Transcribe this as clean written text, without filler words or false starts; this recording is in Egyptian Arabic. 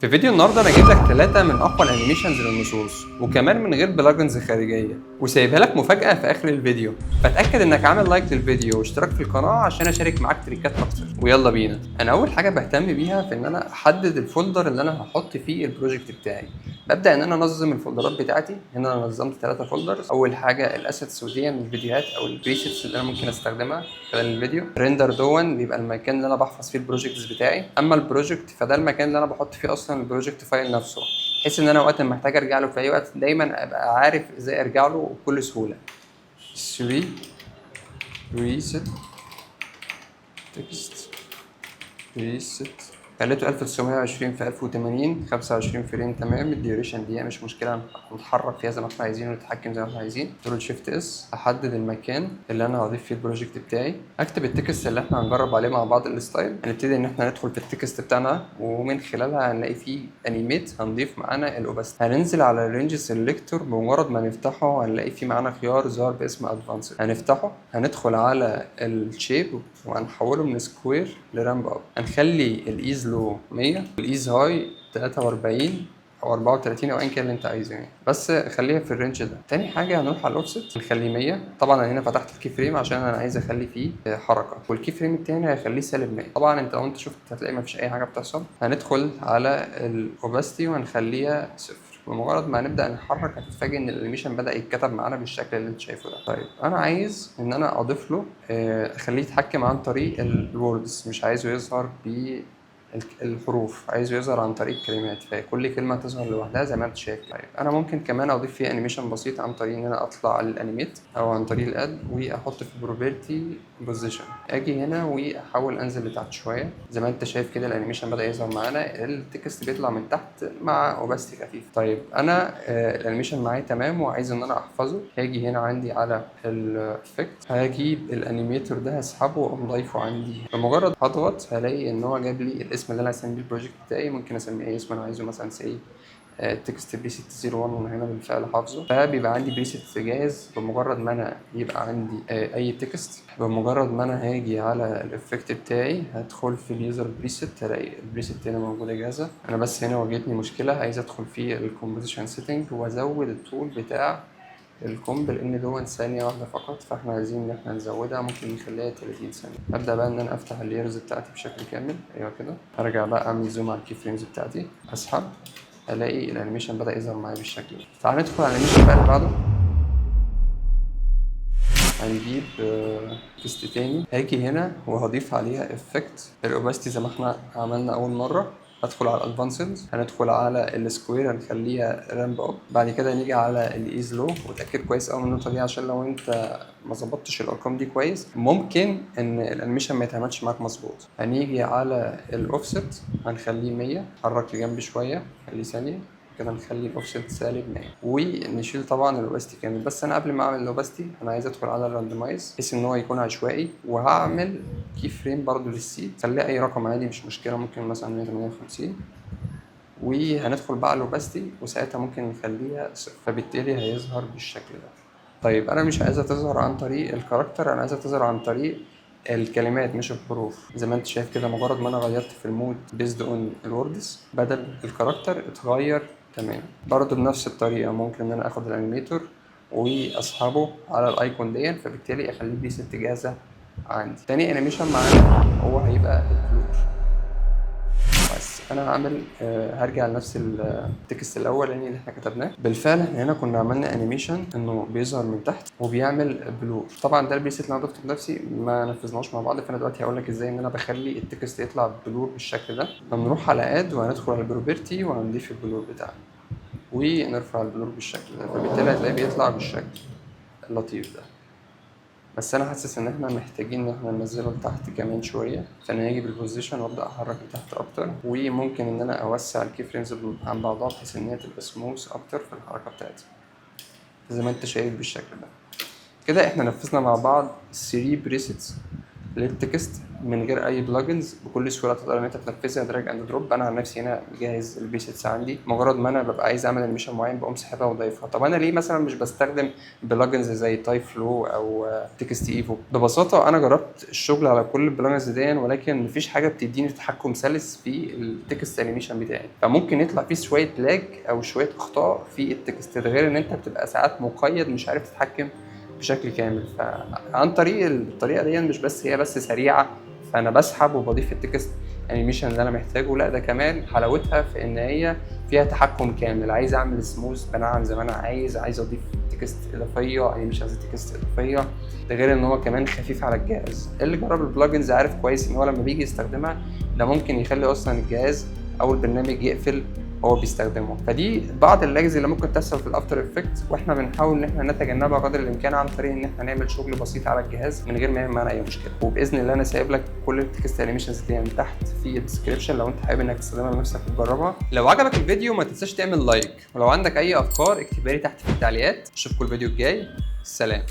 في فيديو النهارده انا جايب لك 3 من اقوى ال animations للنصوص، وكمان من غير plugins خارجيه، وسايبها لك مفاجاة في اخر الفيديو. فاتاكد انك عامل like للفيديو واشتراك في القناة عشان اشارك معاك tricks اكتر. ويلا بينا. انا اول حاجة بهتم بيها في ان انا احدد ال folder اللي انا هحط فيه ال project بتاعي. ببدا ان انا انظم ال folderات بتاعتي. هنا انا نظمت 3 folders. اول حاجة ال assets، ودي الفيديوهات او ال presets اللي انا ممكن استخدمها خلال الفيديو. render دون بيبقى المكان اللي انا بحفظ فيه ال projects بتاعي. اما ال project فده المكان اللي انا بحط فيه اصلا ال project file نفسه، بحيث ان انا وقت ما محتاج ارجع له في اي وقت دايما ابقى عارف ازاي ارجع له بكل سهوله. 3 preset text preset، خليته 1920 في 1080، 25 frame، تمام. ال duration دي مش مشكله، نتحرك فيها زي ما احنا عايزين ونتحكم زي ما احنا عايزين. control shift S، احدد المكان اللي انا هضيف فيه ال project بتاعي، اكتب ال text اللي احنا هنجرب عليه مع بعض ال style. هنبتدي ان احنا ندخل في ال text بتاعنا، ومن خلالها هنلاقي فيه animate، هنضيف معانا ال opacity. هننزل على ال range selector، بمجرد ما نفتحه هنلاقي فيه معانا خيار ظهر باسم advanced. هنفتحه، هندخل على ال shape وهنحوله من square ل ramp up. هنخلي ال ease low 100 وال ease high 43 او 34 او ايا كان اللي انت عايزه يعني، بس خليها في ال range ده. تاني حاجة هنروح على الاوفست، نخليه 100. طبعا انا هنا فتحت ال key frame عشان انا عايز اخلي فيه حركه، وال key frame التاني هخليه سالب 100. طبعا انت لو انت شفت هتلاقي مفيش اي حاجة بتحصل. هندخل على ال opacity وهنخليها 0. بمجرد ما هنبدا نحرك هتتفاجئ ان ال animation بدا يتكتب معانا بالشكل اللي انت شايفه ده. طيب، انا عايز ان انا اضيف له اخليه يتحكم عن طريق ال words، مش عايزه يظهر ب الحروف، عايزه يظهر عن طريق كلمات، فكل كلمة تظهر لوحدها زي ما انت شايف. طيب، انا ممكن كمان اضيف فيه animation بسيط عن طريق ان انا اطلع على ال animate او عن طريق ال add واحط في property position، اجي هنا واحاول انزل لتحت شويه. زي ما انت شايف كده ال animation بدا يظهر معانا، ال text بيطلع من تحت مع opacity خفيف. طيب، انا ال animation معايا تمام وعايز ان انا احفظه. هاجي هنا عندي على ال effect، هجيب ال animator ده، هسحبه واقوم ضايفه عندي. بمجرد هضغط هلاقي ان هو جاب لي الاسم اللي انا هسميه ال project بتاعي. ممكن اسميه اي اسم انا عايزه، مثلا say text preset 01، وانا هنا بالفعل حافظه. فبيبقى عندي preset جاهز بمجرد ما انا يبقى عندي اي text. بمجرد ما انا هاجي على ال effect بتاعي، هدخل في ال user preset، هلاقي ال preset هنا موجودة جاهزه. انا بس هنا واجهتني مشكله، عايز ادخل في ال composition setting وازود الطول بتاع ال comp، لان دون ثانية واحدة فقط، فاحنا عايزين ان احنا نزودها، ممكن نخليها 30 ثانية. ابدا بقى ان انا افتح ال layers بتاعتي بشكل كامل. ايوه كده. ارجع بقى اعمل zoom على ال key frames بتاعتي، اسحب، الاقي ال animation بدا يظهر معايا بالشكل ده. تعال ندخل على ال animation بقى اللي بعده. هنجيب text تاني، هاجي هنا وهضيف عليها effect ال opacity زي ما احنا عملنا اول مره. هدخل على ال advanced، هندخل على ال square، هنخليها ramp up. بعد كده نيجي على ال ease low، وتاكد كويس قوي من النقطة دي عشان لو انت ما ظبطتش الارقام دي كويس ممكن ان ال animation ما يتعملش معاك مظبوط. هنيجي على الاوفست، هنخليه 100، حرك لجنب شويه، خليه ثانية كده، نخلي الاوفست سالب 100 ونشيل طبعا ال opacity كامل. بس انا قبل ما اعمل ال opacity انا عايز ادخل على ال randomize بحيث ان هو يكون عشوائي، وهعمل key frame برضو لل seed، خليه اي رقم عادي مش مشكله، ممكن مثلا 158. وهندخل بقى على ال opacity وساعتها ممكن نخليها 0، فبالتالي هيظهر بالشكل ده. طيب، انا مش عايزها تظهر عن طريق ال character، انا عايزها تظهر عن طريق الكلمات مش الحروف. زي ما انت شايف كده، مجرد ما انا غيرت في ال mode based on ال words بدل ال character اتغير. تمام، برضه بنفس الطريقة ممكن ان انا اخد ال animator واسحبه على ال icon دي، فبالتالي اخليه preset جاهزة عندي. تاني animation معانا هو هيبقى ال blur. بس انا هعمل هرجع لنفس ال text الاولاني اللي احنا كتبناه. بالفعل احنا هنا كنا عملنا animation انه بيظهر من تحت وبيعمل blur. طبعا ده ال preset اللي انا ضفته بنفسي، ما نفذناهوش مع بعض، فانا دلوقتي هقول لك ازاي ان انا بخلي ال text يطلع blur بالشكل ده. هنروح على add وهندخل على ال property وهنضيف ال blur بتاعنا ونرفع ال blur بالشكل ده، فبالتالي هتلاقيه بيطلع بالشكل اللطيف ده. بس انا حاسس ان احنا محتاجين ان احنا ننزله لتحت كمان شويه، فانا هاجي بال position وابدا احرك لتحت اكتر، وممكن ان انا اوسع ال key frames عن بعضها بحيث ان هي تبقى سموث اكتر في الحركة بتاعتي زي ما انت شايف بالشكل ده. كده احنا نفذنا مع بعض 3 presets لل text. من غير اي plugins، بكل سهولة تقدر ان انت تنفذها drag and drop. انا عن نفسي هنا مجهز ال presets عندي، مجرد ما انا ببقى عايز اعمل animation معين بقوم ساحبها وضايفها. طب انا ليه مثلا مش بستخدم plugins زي tyFlow او Text Evo؟ ببساطة انا جربت الشغل على كل ال plugins دي، ولكن مفيش حاجة بتديني تحكم سلس في ال text animation بتاعي، فممكن يطلع فيه شوية lag او شوية اخطاء في ال text، ده غير ان انت بتبقى ساعات مقيد مش عارف تتحكم بشكل كامل. فعن طريق الطريقة دي مش بس هي بس سريعه، فانا بسحب وبضيف ال text animation اللي انا محتاجه، لا ده كمان حلاوتها في ان هي فيها تحكم كامل. عايز اعمل سموث بنعم زي ما انا عايز، عايز اضيف text اضافيه، مش عايز text اضافيه. ده غير ان هو كمان خفيف على الجهاز. اللي جرب ال plugins عارف كويس ان هو لما بيجي يستخدمها ده ممكن يخلي اصلا الجهاز او البرنامج يقفل هو بيستخدمه. فدي بعض ال lags اللي ممكن تحصل في ال After Effects، واحنا بنحاول ان احنا نتجنبها قدر الامكان عن طريق ان احنا نعمل شغل بسيط على الجهاز من غير ما يعمل معانا اي مشكله. وباذن الله انا سايب لك كل ال text animations دي من تحت في ال description لو انت حابب انك تستخدمها بنفسك وتجربها. لو عجبك الفيديو ما تنساش تعمل like، ولو عندك اي افكار اكتبها لي تحت في التعليقات. اشوفكم الفيديو الجاي، سلام.